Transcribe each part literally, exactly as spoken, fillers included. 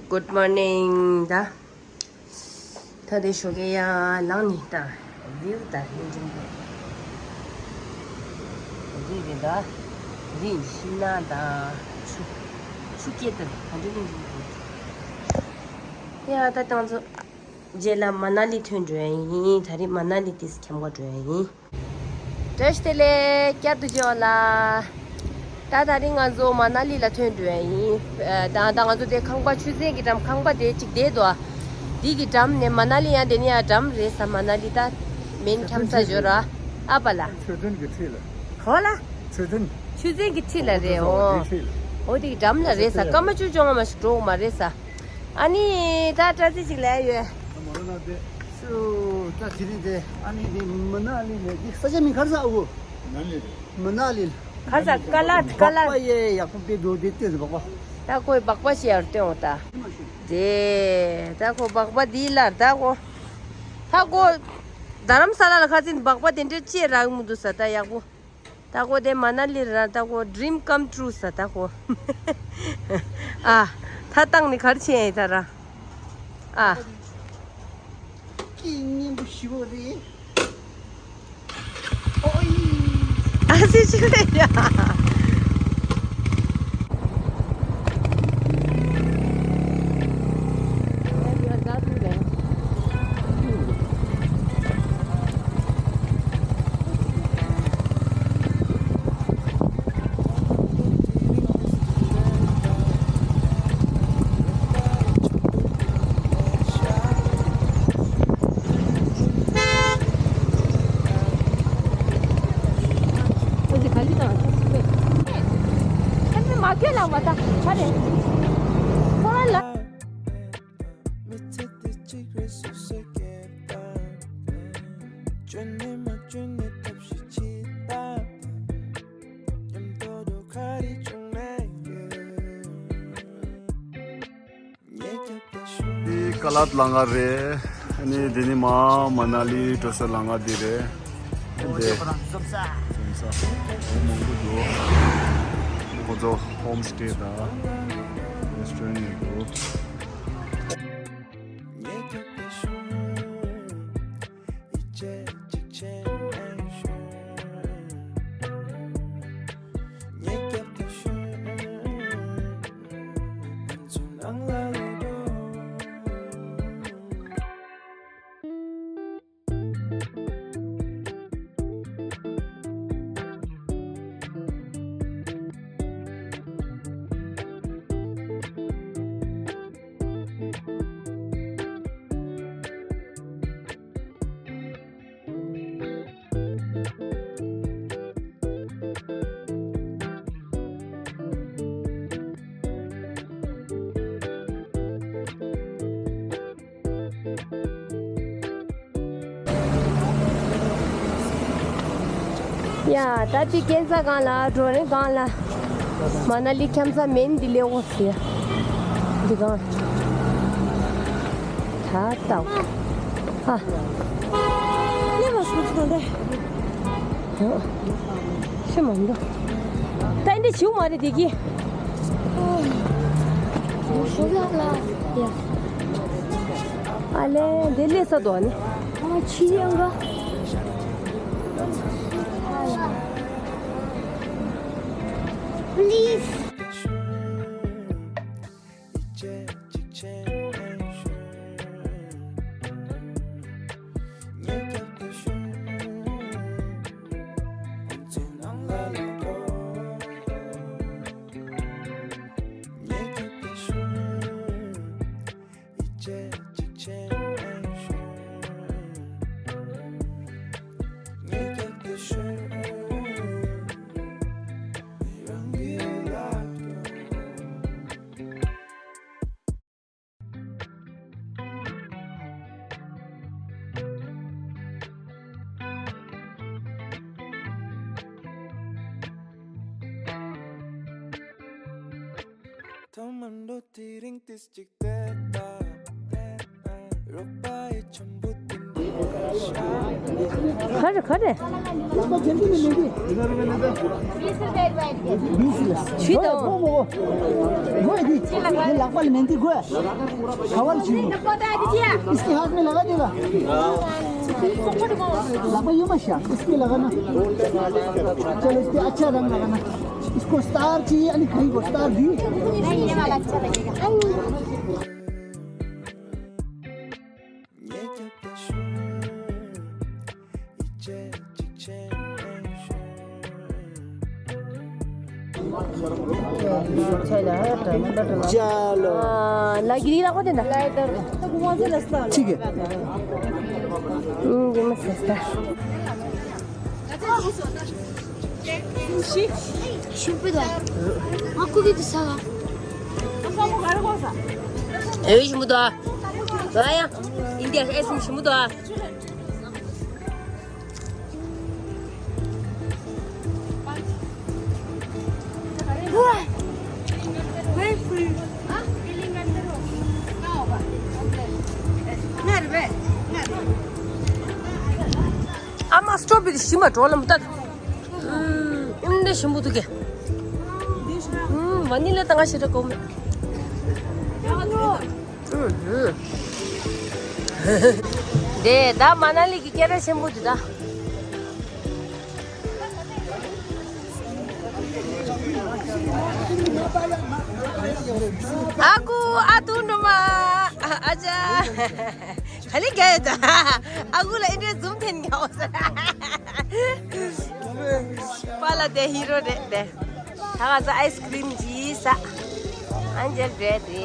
Good morning ད། ད་དེ་ཞོགས་ཀས་ཡར་ལངས་ནས་ད་བིའུ་ད་ལྷན་འཛོམས་པོ། རི་རེད་ད། རི་ཤིང་ནགས་ད། ཆུ། ཆུ་སྐྱེས་ད་ག་འདྲ་ལྷན་འཛོམས་པོ། ཡ་ད་ཏང་ཚོ། རྗེས་ལ་མ་ན་ལི་ཐོན་འགྲོ་ཡ་ཡིན། ད་རེས་མ་ན་ལི་དེ་འཁྱམ་ག་འགྲོ་ཡ་ཡིན། བཀྲ་ཤིས་བདེ་ལེགས། བསྐྱར་དུ་མཇལ་བ་ལ། ད་ད་རིང་ང་ཚོ་མ་ན་ལི་ལ་ཐོན་འགྲོ་ཡ་ཡིན། ཨ་ད་ད་ང་ཚོ་དེ་ཁང་པ་ཆུ་ཚན་གྱི་འགྲམ། ཁང་པ་དེ་གཅིག་བསྡད་འདུག་འདི་གི་འགྲམ་ནས་མ་ན་ལི་ཡང་དེ་ནས་ཡང་འགྲམ་རེད་ས། མ་ན་ལི་ད་མེན་འཁྱམ་ས་ཞོར་ར། ཨ་པ་ལ། ཆུ་ཚན་གྱི་འཁྲིས་ལ། ག་ལ། ཆུ་ཚན། ཆུ་ཚན་གྱི་འཁྲིས་ལ་རེད། འོ། འོ་དེ་གི་འགྲམ་ལ་རེད་ས། སྐར་མ་བཅུ་བཅོ་ལྔ་མ་ཞིག་འགྲོ་གི་མ་རེད་ས། ཨ་ནི་ད་སྐྲ་རྩི་ཅིག་ལས་ཡོད། མོ་རོ་ན་དེ། ཤུ། ད་དེ་རིང་དེ་ཨ་ནི་དེ་མ་ན་ལི་ལས་དེ་ས་ཆ་མིང་ག་རེ་ཟེར་ཨ་ཁུ། མ་ན་ལི་རེད། མ་ན་ལི། ག་རེ་ཟེར། ཀ་ལར་ཀ་ལར། སྦག་སྦག་ཡེ་ཡག་པོ་དཔེ་འདུག་དེ་ལྟོས་ཟེར་སྦག་སྦག་ད་ཁོས་སྦག་སྦག་ཞིག་ཡར་སྟོན་འོང་ད། དེ་ད་ཁོ་སྦག་སྦག་འདི་ལར་ད་ཁོ། ད་ཁོ། རྡ་རམ་ས་ལ་ལ་ཁ་ཚིན་སྦག་སྦག་དེ་འདྲ་ཅེས་རག་མི་འདུག་ས། ད་ཡག་པོ། ད་ཁོ་དེ་མ་ན་ལི་ར་ད་ཁོ་dream come true ས། ད་ཁོ། ཨ། ད་བཏང་ནི་གར་ཆེན་ཡ་ད་ར། ཨ། ཀི་སྙན་པོ་ཞི་བོ་རེད། ཨོ་ཡི། ཨ་སི་ཆུ་རེད་ཡ། འདི་ཀ་ལད་ལམ་ཁ་རེད། ཨ་ནི་འདི་ནི་མ་མ་ན་ལི་འགྲོ་ས་ལམ་ཁ་འདི་རེད། འདི་འཛོམས་ས། འཛོམས་ས་མང་པོ་འདུག་ཁོ་ཚོ་ཧོམ་སི་ཊེ་དང་རེ་སི་ཊོ་རེན་ཊི་འདུག་ཡ། ད་ཅི་སྐྱེལ་ས་སྒང་ལ་འགྲོ་རན་སྒང་ལ། མ་ན་ལི་འཁྱམ་ས་མེན་འདི་ལེ་འོ་ཟེར། འདི་སྒང་། ད་ལྟ། ཨ། ལེ་མ་སོང་སོང་དེ། ཤི་མ་འདུག་ད་འདི་བྱིའུ་མ་རེད་དེ་གི། ཨ་ལེ་འདི་ལེ་ས་དོ་ནི། ཨ་ཆི་ཡང་ག Please. ཐོག་མར་འགྲོ་དེ་རིང་ཏིས་ཅིག་བལྟས་ད། རོགས་པ་ཡི་འཆམ་པོ་དེ་འདྲའི་ ག་རེ་ག་རེ། ཞུས་དང་། ལག་པ་ལ་མེ་འདི་དགོས། ཁ་བར་ཞུས། इसके हाथ में लगा देगा। लगा, ये मत शाह, इसमें लगा ना। चलो, इस पे अच्छा रंग लगाना। इसको स्टार चाहिए, अली भाई को स्टार दी। नहीं, ये वाला अच्छा लगेगा। चलो। हाँ, लग रही ना, ठीक है। हम्म, ये मत सस्ता। ཞུམ་པ་དང་། ཨ་ཁུ་གི་དུ་ས་ག་ཨེ་ཞིམ་པོ་འདུག་ཨ། ལ་ཡ། ཨིན་ཌི་ཡ་ཨེ་སིམ་ཞིམ་པོ་འདུག་ཨ། ཨ་མ་སི་ཊོ་བེ་རི་ཞིམ་མ་འགྲོ་ལམ་ད། ཨུམ། ཨིན་ཌི་ཞིམ་པོ་འདུག་གས། ཨུམ། ཝ་ནི་ལ་ད་ང་ཞེ་དྲག་གོ་མེད། ཨུམ། དེ་ད་མ་ན་ལི་གི་སྐེ་རགས་ཆེན་པོ་འདི་ད། ཨ་ཁུ་ཨ་ཐུ་འགྲོ་མ། ཨ་ཅག་ག་ལེ་རྒྱ་ཡོད་ད། ཨ་ཁུ་ལ་ཨིན་ཌི་ཛུམ་འཐེན་རྒྱག་འོ་ཟེར། པཱ་ལགས་དེ་ཧི་རོ་རེད་དེ། ད་ང་ཚོ་ཨའི་སི་ཀི་རིམ་ཅིག་ཟ། ཨན་ཇེལ་རེད་དེ།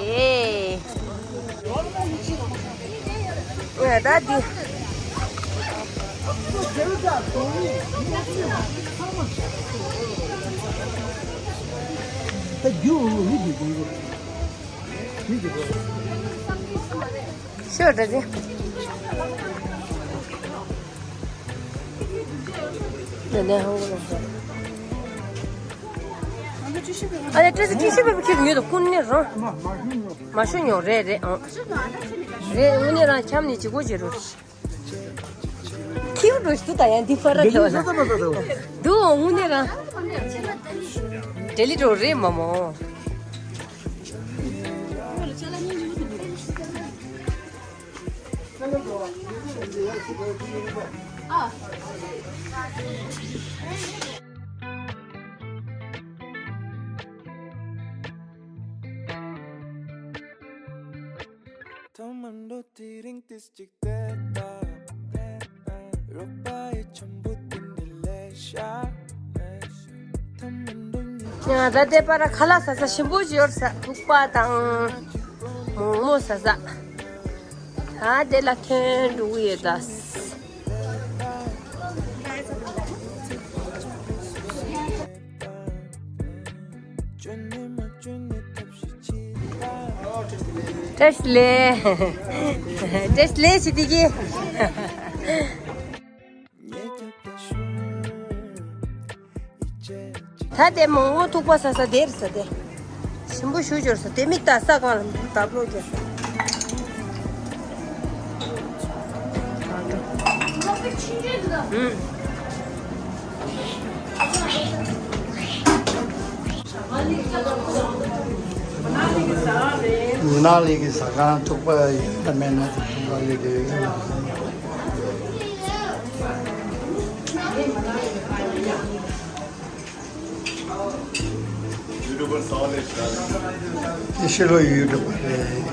ང་ད་འདི། ད་རྒྱུ་འོ་འོ་འདི་འདི་འདི། ཤོད་དྲ་ཅི། དེ་ནས་ཧང་གོ་ལ་ཤོད། ཨ་ལེ་བཀྲ་ཤིས་བཀྲ་ཤིས་པ་ཁྱེད་ཉོས་དང་ཀུན་ནས་རང་། མ་ཤོད་ཉོ་རེད་རེད་ཨང་། རེད་དངོས་གནས་རང་འཁྱམ་ནས་ཅི་གོ་བྱེད་རོགས། ཁྱེའུ་འགྲོ་ཞིག་ཏུ་ད་ཡང་འདི་ཕར་ར་དེ་བ་ན། འདུག་དངོས་གནས་རང་། ཌེ་ལི་འགྲོ་རེད་མ་མོ། ཐོག་མར་འགྲོ་དེ་རིང་ཏིས་ཅིག་བལྟས་ད། རོགས་པ་ཡི་འཆམ་པོ་དེ་འདྲ་ལས་ཤ། ཐོག་མར་འགྲོ་ཉིད། ང་ད་ལྟའི་བར་ཁ་ལག་ཟ་ས་ཞིམ་པོ་ཞིག་ཡོད་ས་ཐུག་པ་དང་། མོག་མོག་ཟ་ས། ད་དེ་ལ་ཐོན་འགྲོ་གི་ཡོད་ད། བཀྲ་ཤིས་བདེ་ལེགས། བཀྲ་ཤིས་བདེ་ལེགས་ཞུ་དེ་གི། ད་དེ་མོག་མོག་ཐུག་པ་ཟ་ས་དེར་ཟ་དེ། ཞིམ་པོ་ཞུ་འབྱོར་ས་དེ་མིག་ལྟ་ས་གང་ལ་འདུག་ལྟ་བློ་རྒྱ། ཨུམ། མ་ན་ལི་གི་ཟ་ཁང་ཐུག་པ་ཡིན་ད་མེད་ན་ཐུག་པ་ལི་གི། དེ་ཕྱི་ལོགས་ཡུལ་འགྲོ་བ་རེད།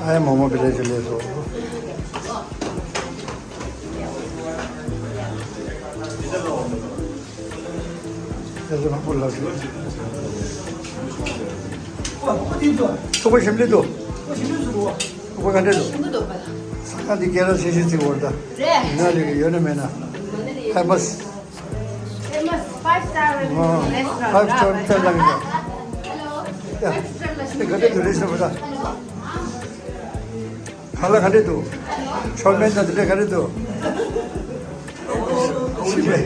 ཨ་ཡ་མོ་མོ་བི་ལེ་ཇི་ལས་སོ། དེ་ཚོ་མང་པོ་ལབ་རེད། ཐུག་པ་ཞིམ་ལི་འདུག་ཐུག་པ་ག་འདྲ་འདུག་ཞིམ་པོ་འདུག་པ་ལ། ས་ཁང་འདི་སྐད་གྲགས་ཆེ་ཤོས་ཅིག་འོ་ད། རེད། ཡིན་ན་ལི་གི་ཡོད་ན་མེད་ན། ཧེ་མ་སི། Famous five star restaurant. Five star hotel ལ་ཡིན་ད། ཡ། དེ་ག་འདྲ་འདུག་རེད་ཟེར་བ་ད། ཁ་ལག་ག་འདྲ་འདུག་མཆོད་མེ་དང་དེ་འདྲ་ག་འདྲ་འདུག་ཞིམ་པས།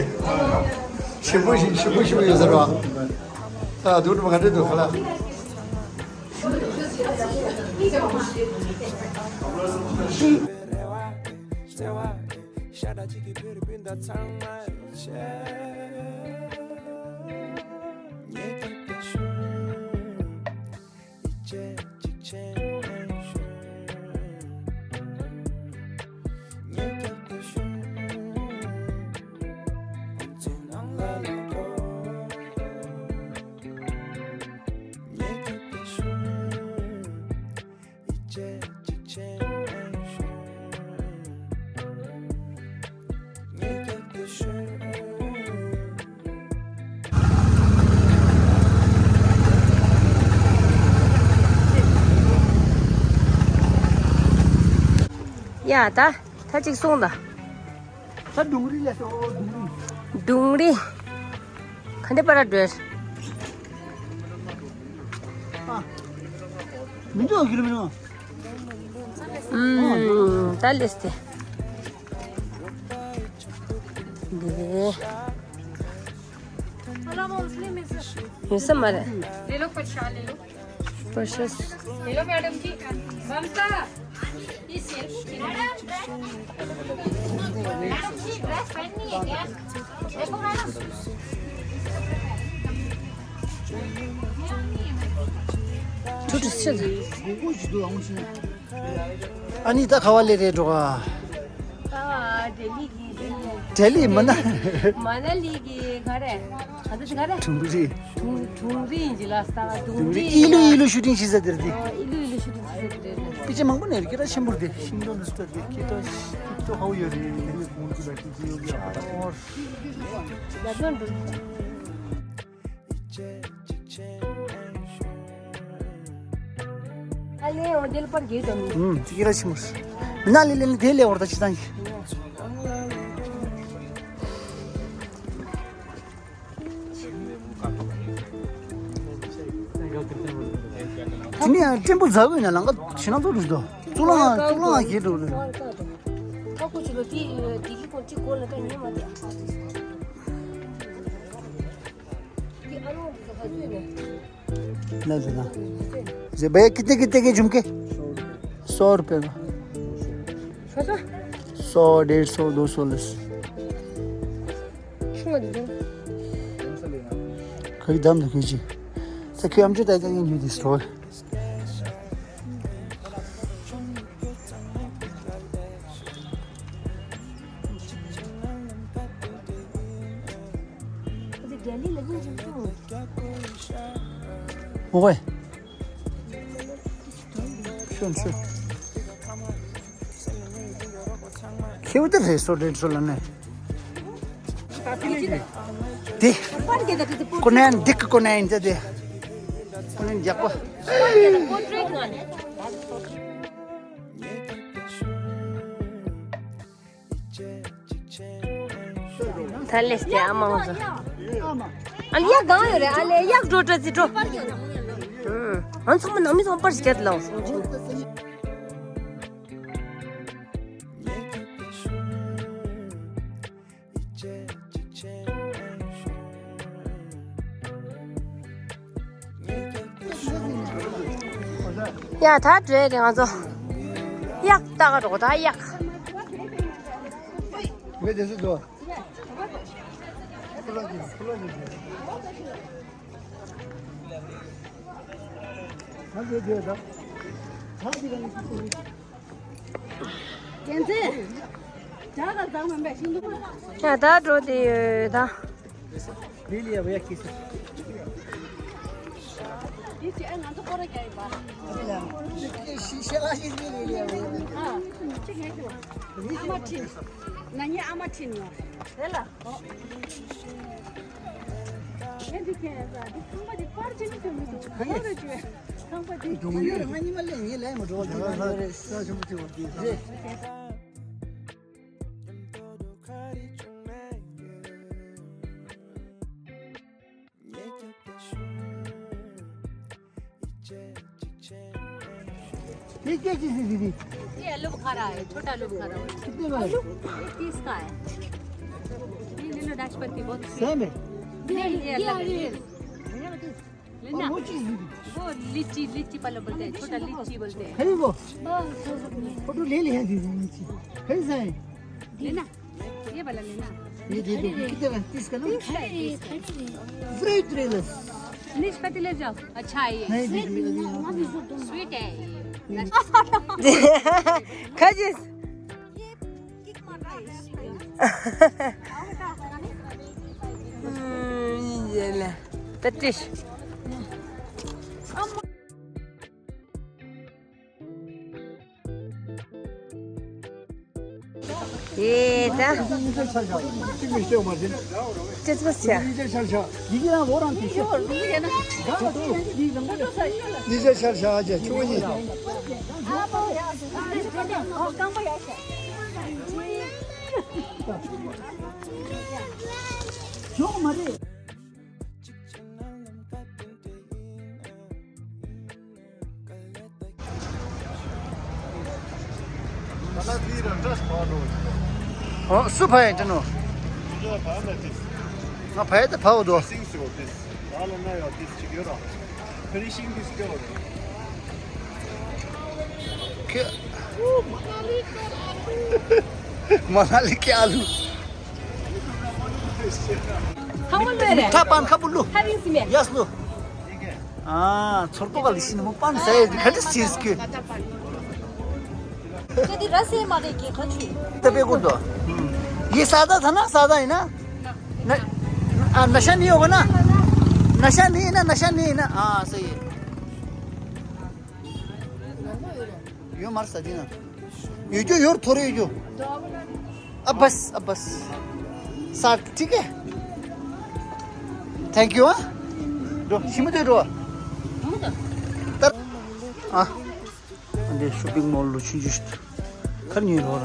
ཞིམ་པོ་ཞིམ་ཞིམ་པོ་ཞིམ་པོ་ཡོད་ཟེར་བ། ད་སྡུག་རུ་ག་འདྲ་འདུག་ཁ་ལག་ཡ་ད་ད་ཅིག་སོང་ད། ད་ལྡུམ་རའི་ལ་སོ་ལྡུམ་རའི། ལྡུམ་རའི། ག་འདྲ་པར་འགྲོ། ཨ། མི་འགྲོ་གི་རེད་མི་འགྲོ། ཨུམ། ད་ལེས་ཏེ། འདི། ཡོད་ས་མ་རེད། ले लो, कुछ ले लो। Precious. हेलो मैडम जी। ममता, ये सेल्फ मैडम, मैडम जी, ड्रेस पहननी है क्या? देखो मैडम। ཐུགས་རྗེ་ཆེ། ཨ་ནི་ད་ག་བ་ལས་རེད་འགྲོ་ག་ད་ལྡི་ལི་གི། ལྡི་ལི་མ་ན། མ་ན་ལི་གི་ག་རེ། ག་ད་ཅི་ག་རེ། ཁྲུང་རི། ཁྲུང་ཁྲུང་རི་ཡིན་གྱི་ལ་ས་ཁྲུང་རི་ཨི་ལུ་ཨི་ལུ་ཤུ་ཊིང་བྱེད་ས་དེར་དེ། ཨི་ལུ་ཨི་ལུ་ཤུ་ཊིང་བྱེད་ས་དེར། པི་ཅི་མང་པོ་ནས་རིག་གི་ར་ཆེན་པོར་དེ་ཤིང་ཏོག་འདི་སྟོད་དེ་ཁྱེད་ཏོག་ཏོག་ཧའུ་ཡོད་རེད། ཡ་ཡོན་འགྲོ། ཨ་ལེ་འོ་དེ་ལ་པར་གྱིས་དོ་མི། ཨུམ་ཅི་གི་ར་ཆེན་པོ། མི་ན་ལི་ལི་ལི་དེ་ལས་འོར་ད་ཅི་ཙང་གི། དེ་ནས་ཡང་ཀྲེན་པོ་ཛ་བོས་ན་ལང་ཀ་ཕྱི་ནང་ཚོ་རུ་དོ། གཙུག་ལག་གཙུག་ལག་གི་འགྲོ་རུ། ཁ་ཁུ་ཆུ་ལོ་དེ་དེ་གི་ཁོང་གཅིག་གོ་ལ་ཀ་ཉེ་མ་དེ། དེ་ཨ་རོ་གི་ཁ་ཁ་ཚོས་ནས། ལ་ཟེར་ན། ཟེར་བས་ཀི་ཏེ་ཀི་ཏེ་ཀི་ཇུམ་ཀེ། सौ रुपये का। सौ सौ। सौ डेढ़ सौ दो सौ लस। खरीदाम देखिए जी। तो क्यों हम जो तय करेंगे न्यू दिस स्टोर। ཨོ་ཝེ། ཤོན་ཤོན། ཁེ་བོ་དེ་རེད་སོ་རེད་སོ་ལ་ནས། དེ། ཀོ་ནན་འདི་ཀི་ཀོ་ནན་དེ་དེ། ཀོ་ནན་རྒྱག་པ། ད་ལེ་སྟེ་ཨ་མ་འོ་ཟོ། ཨ་ལེ་གཡག་གང་ཡོད་རེད། ཨ་ལེ་གཡག་འགྲོ་འགྲོ་ཙི་འགྲོ། ཨང་ཚང་མ་ནང་མི་ཚང་པར་ཞིག་རྒྱབ་ལ་འོ་སོང་ཅིང་། ཡ་ད་འགྲོ་ཡ་གི་ང་ཚོ་གཡག་ལྟ་ག་འགྲོ་ག་ད་གཡག་ངས་དེ་ཚོ་འགྲོ། ཕུ་ལ་གི་ཕུ་ལ་གི་ང་ཚོ་དེ་ད་ད་དེ་ག་ནས་ཤི་སོང་། རྒྱལ་མཚན། ཇ་དང་ཟ་མ་འབད་ཤིང་ཏོག་ཡ་ད་འགྲོ་དེ་ཡོད་ད། ལི་ལི་ཡ་བས་ཁྱི་སི། ཡི་ཅི་ཨ་ང་ཚོ་སྐོར་ར་རྒྱག་ཡིན་པ། ལི་ལི་ཡ་བས། ཤི་ཤ་ལ་ཤི་ལི་ལི་ཡ་བས། ཨ་ཅི་ངས་ཁྱོད། ཨ་མ་ཁྲིན། ན་ཉི་ཨ་མ་ཁྲིན་ཡོང་། རེད་ལ། ཨོ། ངས་འདི་ཁྱེད་ཡ་ཟ་འདི་ཁང་པ་འདི་པར་ཅི་ནི་ཁྱོད་མི་འདུག་ཁང་པ་རེ་ཅི་ཁང་པ་འདི། སྒྲུང་ཡོད་ང་གཉིས་མ་ལས་ངས་ལས་མ་འགྲོ་བ་འདི་ང་ཡོད་རེད། ས་ཆེན་པོ་ཅིག་བ་འདི་རེད། ये क्या चीज़ है दीदी? ये आलू बुखारा है, छोटा आलू बुखारा है। कितने का है? आलू, ये तीस का है। ये ले लो नाशपाती, बहुत सेम है। नहीं, ये अलग है। ये लेना। और वो चीज़ भी। वो लीची, लीची वाला बोलते हैं, छोटा लीची बोलते हैं। खरीद वो। फोटो ले लिया दीदी लीची। खरीद जाए। लेना। ये वाला लेना। ये दे दो। कितने का? तीस का ना? तीस का है, तीस का। Free trailer. नहीं, इसका ले जाओ। अच्छा है ये। नहीं दीदी, अभी आप स्वीट है ये। खजिस। ये किक मार रहा है। हम्म, ये ले। तत्तीस। ये दा। ཅི་ཙམ་བྱ། ཉི་ཤར་ཤར་ཨ་ཅེ་ཆུ་བོ་ཡིན། ཡོང་མ་རེད། ཨོ། སུ་ཕ་ཡིན་དྲན་ནོ། ང་ཕ་ཡི་ད་ཕ་འོ་དོ། ཁྱེད། མ་ལ་ལི་ཀེ་ཨ་ལུ། ཁ་བོ་ལོས་རེད། ཐ་པན་ཁ་བུ་ལུ། ཁ་རིང་སི་མེ། ཡས་ལུ། ཨ། ཚོར་ཏོ་ག་ལི་ཤི་ནི་མོ་པན་ཟེར་ཡོད་ཁ་ཏི་སི་སི་ཀི། ཁྱེད་དེ་ར་སེ་མ་རེད་ཀྱི་ཁ་ཆུ། ཏེ་པེ་ཀུན་ཏོ། ཡེ་ས་ད་ཐ་ན་ས་ད་ཡིན་ན། ན། ཨ། ན་ཤ་ནི་ཡོད་གོ་ན། ན་ཤ་ནི་ཡིན་ན་ན་ཤ་ནི་ཡིན་ན། ཨ། ས་ཡེ། ཡོད་མར་ས་དེ་ན། ཡོད་རྒྱུ་ཡོད་ཐོར་ཡོད་རྒྱུ། ཨ་བས་ཨ་བས། ས་ཐིག་གེ། Thank you ཨ། འགྲོ་ཤི་མི་དེ་འགྲོ། ཏར། ཨ། འདི་ཤོ་པིང་མོལ་ལོ་ཆུང་ཆུང་ཞིག་ཁར་ཉོས་རོགས་ར།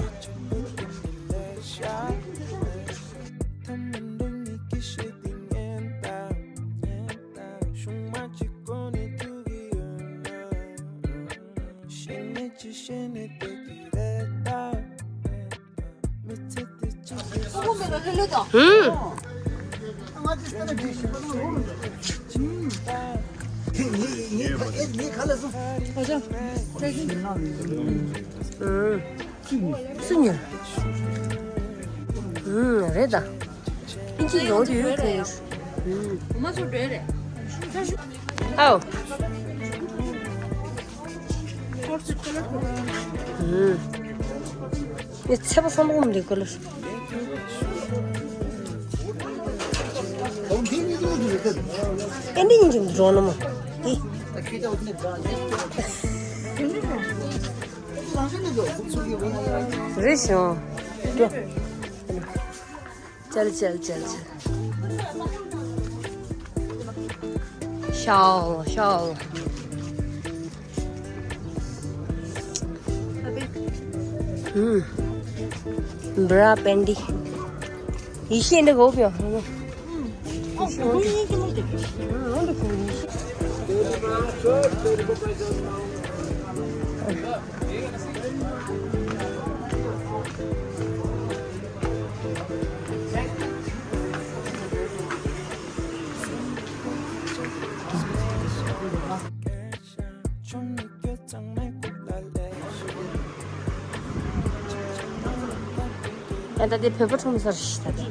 ཧུམ། ཧུམ། སུ་ཉོ། ཧུམ། རེད་ད། ཨིན་ཇི་ཡོང་དུས་ཡོད་དེ། ཧུམ། ཨའོ། ངས་ཚེ་པ་སང་པོ་མི་འདུག་ག་ལ། ཨེ་འདི་ཡིན་གྱི་འགྲོ་ན་མོ། འདི། རེད་ཤོང་། चल चल चल चल। ཤའོ་ཤའོ། ཧུམ། བྲ་པན་ཏི། ཡེ་ཤེས་འདི་གོ་པ། ཡ་ད་དེ་བོད་པ་ཁྲོམ་སར་ཤི་ད་དེ།